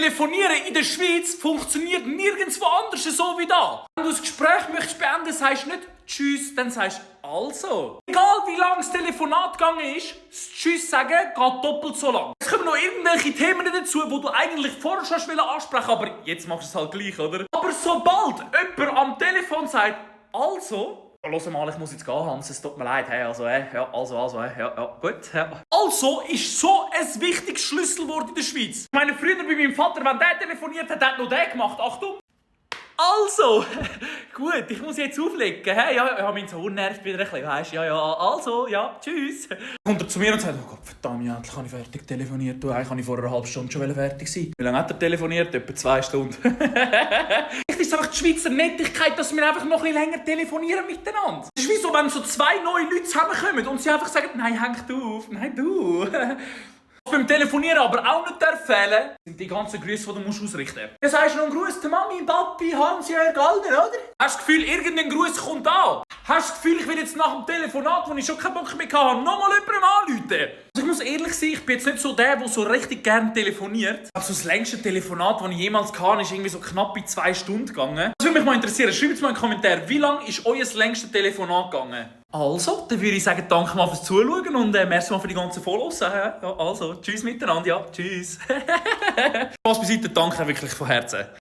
Telefonieren in der Schweiz funktioniert nirgendwo anders so wie da. Wenn du das Gespräch möchtest beenden, sagst du nicht Tschüss, dann sagst du also. Egal wie lang das Telefonat gegangen ist, das Tschüss sagen geht doppelt so lang. Es kommen noch irgendwelche Themen dazu, die du eigentlich vorher schon ansprechen wolltest, aber jetzt machst du es halt gleich, oder? Aber sobald jemand am Telefon sagt also... Hör mal, ich muss jetzt gehen, Hans, es tut mir leid. Hey, also, gut. Ja. Also ist so ein wichtiges Schlüsselwort in der Schweiz. Ich meine, früher bei meinem Vater, wenn der telefoniert hat, hat noch der gemacht. Achtung! Also, gut, ich muss jetzt auflegen. Hey, ja, mein Sohn nervt wieder ein bisschen, weißt du? Ja, also, ja, tschüss. Kommt er zu mir und sagt, oh Gott, verdammt, endlich habe ich fertig telefoniert. Du, eigentlich habe ich vor einer halben Stunde schon fertig sein. Wie lange hat er telefoniert? Etwa 2 Stunden. Es ist einfach die Schweizer Nettigkeit, dass wir einfach noch ein bisschen länger telefonieren miteinander. Es ist wie so, wenn so 2 neue Leute zusammenkommen und sie einfach sagen, nein, häng du auf, nein, du. Was beim Telefonieren aber auch nicht fehlen, sind die ganzen Grüße, die du ausrichten musst. Du sagst noch einen Gruß der Mami, Papi, Hans-Jörg, Alter, oder? Hast du das Gefühl, irgendein Gruß kommt an? Hast du das Gefühl, ich will jetzt nach dem Telefonat, wo ich schon keinen Bock mehr hatte, nochmal jemandem anrufen? Also ich muss ehrlich sein, ich bin jetzt nicht so der so richtig gerne telefoniert. Aber so das längste Telefonat, das ich jemals hatte, ist irgendwie so knapp bei 2 Stunden gegangen. Das würde mich mal interessieren. Schreibt es mal in den Kommentaren, wie lange ist euer längstes Telefonat gegangen? Also, dann würde ich sagen, danke mal fürs Zuschauen und merci mal für die ganzen Follows. Ja, also, tschüss miteinander, ja, tschüss. Spaß beiseite, danke wirklich von Herzen.